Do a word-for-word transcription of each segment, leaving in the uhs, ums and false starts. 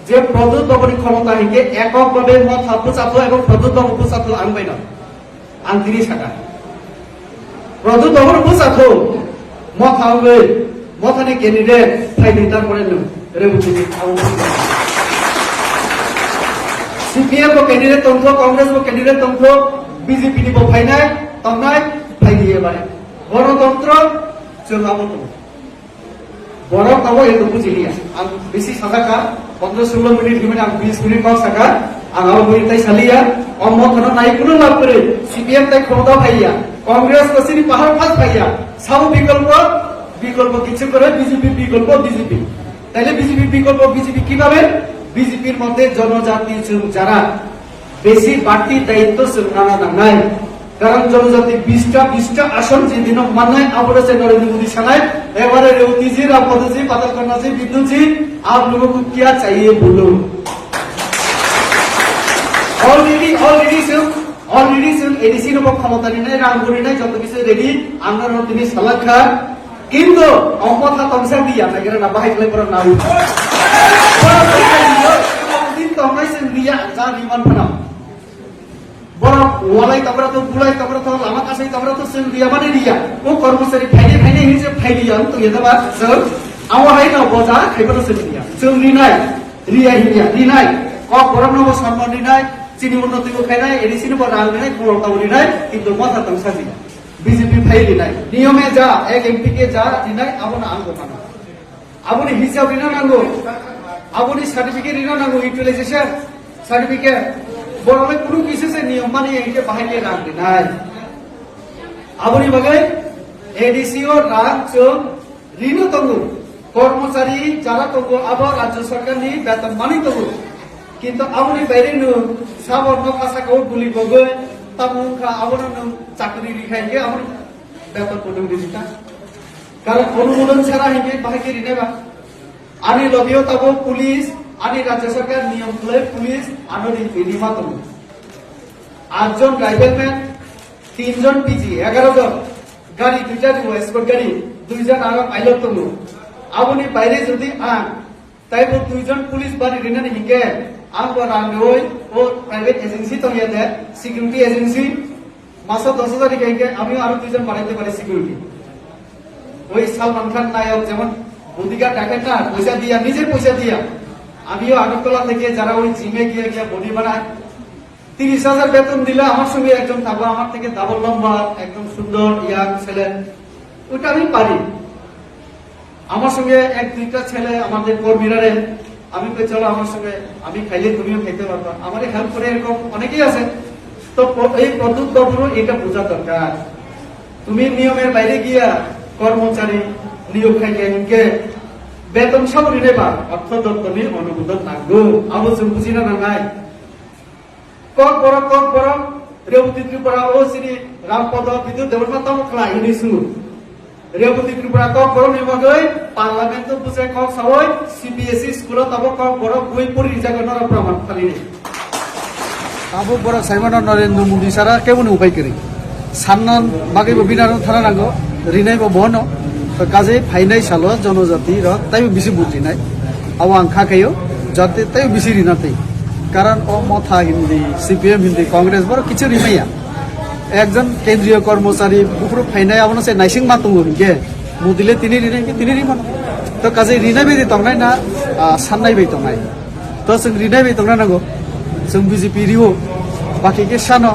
Je Pradyut Babuni khomota hinkhe ekok babe Motha bwchatho ebong Pradyut Babu bwchatho ang bai no. Ang tini saka. Pradyut Babuni bwchatho Motha wngwi Mothani candidate phaidi tarpore nwng Reboti ni ang. C P M bo candidate tongtho, Congress bo candidate tongtho, B J P ni bo phainai, tongnai, phaidi ebare. Gorotontro chwng abo tongo. Borok abo eko bujiliya. Ang bisi sajak kha, pondro solo minute hinmani ang bis minute kok saka, ang abo bui tai saliya. O Mothano nai kuno lab kwrwi, C P M tai khomota phaiya, Congress ko sini pahar phas phaiya, sabo bikolpo, bikolpo kichu kore B J P bikolpo B J P. Taile B J P bikolpo B J P kibabe? B J P r mote jonojati chwng jara besi bati daitto chwng nana nangnai. Karon jonojati bista bista ason je dino mannai aboro se Narendra Modi sanai, ebare Rewati ji, Rampada ji, Patalkanya ji, Bindu ji, aap logo ko kya chahiye bolo? Already, already chwng, already chwng A D C no bo khomota rinai, rang bo rinai, joto kichu ready, ang no tini salak kha. Kintu, o Motha tongsa diya, nagira na bahai khlai borok nawi. Borok tongsa diya, din tongnai se diya, ja di man phano. Borok walai tabra to, bulai tabra to, lama kasai tabra to, se diya mane diya. O kormosari phaine, phaine hinse phai diya, to yeda ba, so, awa hai na boja, khai ba to se diya. So rinai, riya hinya, rinai. Kok borok no bo sanman rinai, chini unnoti bo khainai, A D C no bo rang rinai, khorok tabo rinai, kintu Motha tongsa diya. B J P phai rinai. Niyome ja, ek M P ke ja rinai, abono ang bo mano. Aboni hisab rina nango. Aboni certificate rina nango, utilization certificate. Borok le kunu kisa se niyom mani engke bahai ke rang rinai. Aboni bagai A D C o rang chwng rino tongo. Kormochari jara tongo, abo rajya sarkar ni beton mani tongo. Kintu aboni baire nwng sabo nokha saka o guli bogoi, tamo wngkha abono nwng chakri rikhai khe abono beton bo nwng rijikha. Karon onumodon chara hinkhe bahai khe rinai ba? Ani lobio tabo police, ani rajya sarkar niyom khlai police ano ri, ri ma tongo. Atjon rifleman, tinjon P G, egaro jon. Gari duita ribo, escort gari, duijon aro pilot tongo. Aboni baire jodi ang Taibo duijon police bari rinani hinkhe, ang bo rang rioi o private agency tongya de, security agency, maso dos hajar hinkhe, hinkhe amio aro duijon baraite pari security. Oi Salman Khan nayok jemon bodyguard rakhe na, poisa diya, nijer poisa diya. Amio Agartala theke jara oi gym-e giya giya body banai, তিরিশ হাজার বেতন দিলে আমার সঙ্গে একজন থাকবো, আমার থেকে ডাবল লম্বা, একদম সুন্দর ইয়াং ছেলে, ওইটা আমি পারি। আমার সঙ্গে এক দুইটা ছেলে আমাদের কর্মীরা রে, আমি কই চলো আমার সঙ্গে, আমি খাইলে তুমিও খাইতে পারবা, আমারে হেল্প করে, এরকম অনেকেই আছে। তো প- এই প্রদ্যুৎ বাবুরও এটা বোঝা দরকার। তুমি নিয়মের বাইরে গিয়া কর্মচারী নিয়োগ খাইতে হিনকে বেতন সাবরি নেবা, অর্থ দপ্তরনি অনুমোদন নাগো। আবো চুম্পুচিনা নাঙাই। Kokborok, Kokborok, Reboti Tripura o chini Rampada Bidyut Debbarma tamo khlai hinwi swngo. Reboti Tripura Kokborok ni bagwi Parliament o bwsai kok sawi C B S E school o tabuk Kokborok bui puri rijak norok praman phalini. Tabuk borok saimano Narendra Modi sara kebo ni upai kwrwi. Sanna bagwi bo binaro thana nango, rinai bo bono. To kajai phainai salo jonojati rok taibo bisi bujinai. Abo ang kha khayo, jate taibo bisi rina tei. Karon o Motha hindi, C P M hindi, Congress borok kichu rimaya. Ekjon kendriyo kormochari buphuru phainai abono se naising ma tongo hinkhe. Modi le tini rinai hinkhe tini rimano. To kajai rinai bai tongnai na, ah, sannai bai tongnai. To chwng rinai bai tongna nango. Chwng B J P rio. Baki ke sano.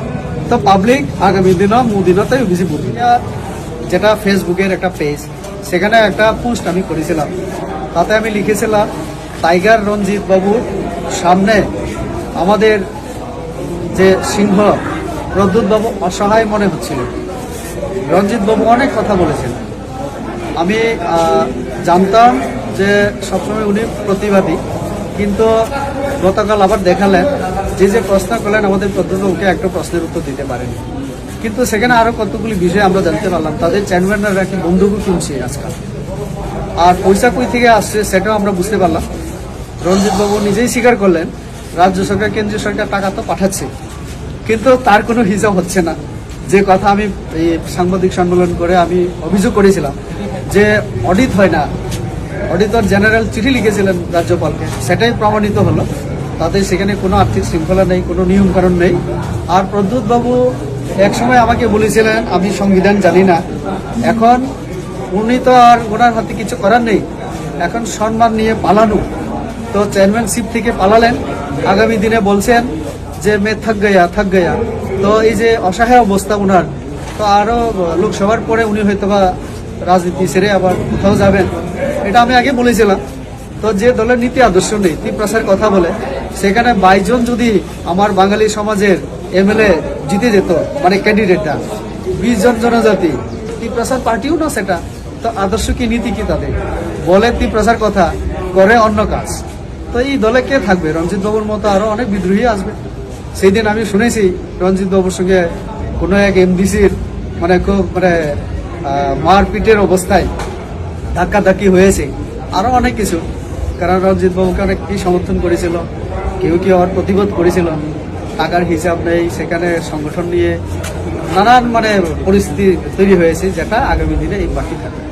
To public agami dino Modi no tei B J P ri. যেটা ফেসবুকের একটা পেজ, সেখানে একটা পোস্ট আমি করেছিলাম। তাতে আমি লিখেছিলাম, টাইগার রঞ্জিত বাবুর সামনে আমাদের যে সিংহ প্রদ্যুৎ বাবু অসহায় মনে হচ্ছিল। রঞ্জিত বাবু অনেক কথা বলেছেন। আমি, আহ, জানতাম যে সবসময় উনি প্রতিবাদী, কিন্তু গতকাল আবার দেখালেন, যে যে প্রশ্ন করলেন, আমাদের প্রদ্যুৎ বাবুকে একটা প্রশ্নের উত্তর দিতে পারেনি। কিন্তু সেখানে আরো কতগুলি বিষয় আমরা জানতে পারলাম, তাদের চেয়ারম্যানরা নাকি বন্দুকও কিনছে আজকাল। আর পয়সা কই থেকে আসছে সেটাও আমরা বুঝতে পারলাম। রঞ্জিত বাবু নিজেই স্বীকার করলেন, রাজ্য সরকার, কেন্দ্রীয় সরকার টাকা তো পাঠাচ্ছে, কিন্তু তার কোনো হিসাব হচ্ছে না। যে কথা আমি এই সাংবাদিক সম্মেলন করে আমি অভিযোগ করেছিলাম যে অডিট হয় না, অডিটর জেনারেল চিঠি লিখেছিলেন রাজ্যপালকে, সেটাই প্রমাণিত হলো। তাতে সেখানে কোনো আর্থিক শৃঙ্খলা নেই, কোনো নিয়ম কানুন নেই। আর প্রদ্যুৎ বাবু একসময় আমাকে বলেছিলেন, "আমি সংবিধান জানি না।" এখন উনি তো আর ওনার হাতে কিছু করার নেই, এখন সম্মান নিয়ে পালানো। তো চেয়ারম্যানশিপ থেকে পালালেন, আগামী দিনে বলছেন যে "মে থাক গয়া, থাক গয়া।" তো এই যে অসহায় অবস্থা ওনার, তো আরো লোকসভার পরে উনি হয়তো বা রাজনীতি ছেড়ে আবার কোথাও যাবেন, এটা আমি আগে বলেছিলাম। তো যে দলের নীতি আদর্শ নেই, তিপ্রাসার কথা বলে, সেখানে বাইশ জন যদি আমার বাঙালি সমাজের এমএলএ জিতে যেত, মানে ক্যান্ডিডেটটা, বিশ জন জনজাতি, তিপ্রাসার পার্টিও না সেটা। তো আদর্শ কি, নীতি কি তাদের? বলে তিপ্রাসার কথা, করে অন্য কাজ। তো এই দলে কে থাকবে? রঞ্জিত বাবুর মতো আরো অনেক বিদ্রোহী আসবে। সেই দিন আমি শুনেছি রঞ্জিত বাবুর সঙ্গে কোনো এক এমডিসির মানে খুব মানে আহ, মারপিটের অবস্থায় ধাক্কাধাক্কি হয়েছে, আরো অনেক কিছু। কারণ রঞ্জিত বাবুকে অনেকেই সমর্থন করেছিল, কেউ কেউ আবার প্রতিবাদ করেছিল। টাকার হিসাব নেই, সেখানে সংগঠন নিয়ে নানান মানে পরিস্থিতি তৈরি হয়েছে, যেটা আগামী দিনে এই বাকি থাকবে।